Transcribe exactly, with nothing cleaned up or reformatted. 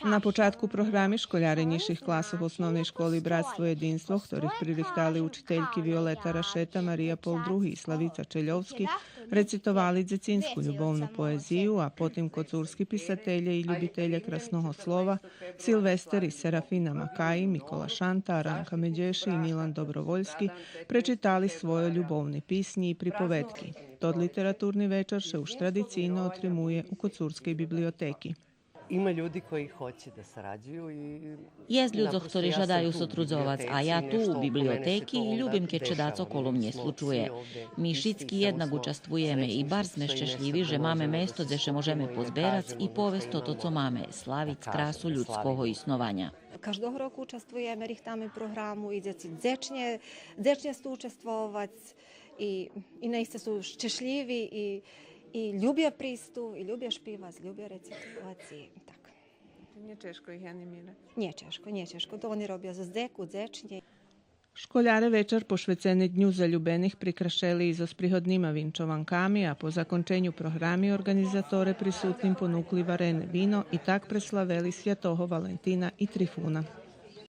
На початку програми школяре нїзших класох Основней школи „Братство єдинство”, хторих пририхтали учительки Виолета Рашета, Мария Пол Други и Славица Чельовски, рецитовали дзецинску любовну поезию, а потим коцурски писателє и любителє красного слова Силвестер и Серафина Макаї, Микола Шанта, Аранка Медєши и Милан Добровольски пречитали свойо любовни писнї и приповедки. Тот литературни вечар ше уж традицийно отримує у коцурскей библиотеки. Има људи који хоће да сарађују и Єст людзох хтори жадаю сотрудзовац, а я ту у библиотеки и любим кед ше дацо коло мнє случує. Ми шицки єднак участвуєме и барз зме щешлїви же маме место дзе ше можеме позберац и повесц тото цо маме, славиц красу людского иснованя. Каждого року участвуєме, рихтаме програму и дзеци дзечнє, дзечнє су участвовац и, и наисце су щешлїви и, и любя присц ту, и любя шпивац, любя рецитовац и так. Нє чежко их анимирац. Нє чежко, нє чежко. То они робя зоз дзеку, дзечнє. Школяре вечар пошвецени Дню залюбених прикрашели и зоз пригоднима винчованками, а по законченю програми орґанизаторе присутним понукли варене вино и так преславели святого Валентина и Трифуна.